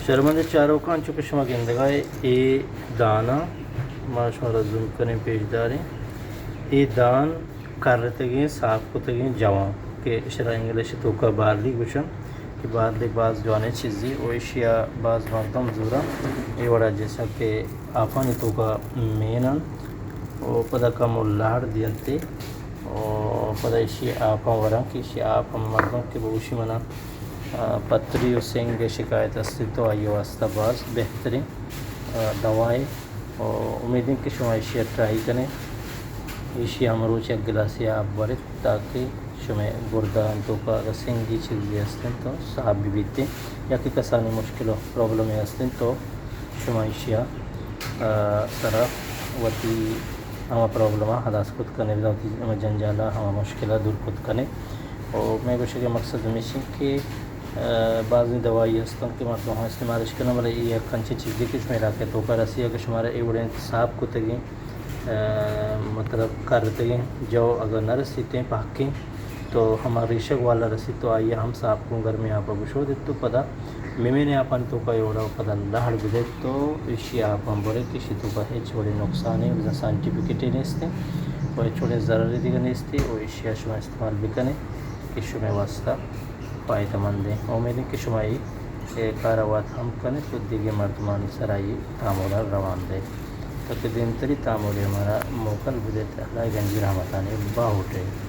درمند چاروکاں، چو کہ شما گندگا اے، اے داناں ما شمارا زوم کنیں، پیش داریں۔ اے دان کرتگیں، صاف کتگیں جواں کہ اشرا انگلش توکا بارلی گوشن کہ بارلی باز جوانیں چیزے و اشیا باز مردم زوراں۔ اے وڑا جیسا کہ آپانی توکا مین انت و پدا کمو لہڑ دینتے و پدا اشی آپاں وراں کہ اشی آپ ہم مردم کہ بگوشی منا، آ، پتری و سنگ شکایت است تو آئی واسطہ باز بہترین، آ، دوائے۔ و امیدیں کہ شما ایشی ء ٹرائی کنے۔ ایشی ء ہمروچ یک گلاسے آپ برت تاکہ شمئے گردان توکا اگر سنگی چیزے ہستن تو صاف بہ بیت۔ یا کہ کسانی مشکل و پرابلمے ہستن تو شما ایشی ء، آ، سرا وتی ہما پرابلم ء ہلاس کت کنے، بزاں وتی ہما جنجال ء ہما مشکل ء دور کت کنے۔ و مئے گوشگ ء مقصد ہمیش انت کہ، آ، بازیں دوائی ہستن کہ مردم ہم استعمالش کنن، بلے اے یک انچیں چیزے کہ شمئے علاقہ ء توکا رسی، اگہ شمارا اے وڑیں صاف کتگیں، آ، مطلب کرتگیں جو اگہ نہ رسیتیں پہکیں، تو ہما ریشگ والا رسیت تو آئی ء ہم صاف کن، گرمیں آپ ء بشودیت تو پدا ممینیں آپانی توکا اے وڑا پدا لہڑ بدیت تو ایشی آپ ہم برے کہ ایشی توکا ہچ وڑیں نقصانے بزاں سائنٹیفکیٹے نیستیں و ہچ وڑیں ضررے دیگہ نیستیں و ایشی ء شما استعمال بکنے کہ شمئے واسطہ فائدہ مندیں۔ امیدیں کہ شما اے، اے کار ء وت ہم کنے تو دیگہ مردمانی سرا اے تامر ء روان دے تاکہ دیمتری تامرے ہمارا موکل بدیت۔ اللہ ء گنجی رحمتانی باہوٹ ء۔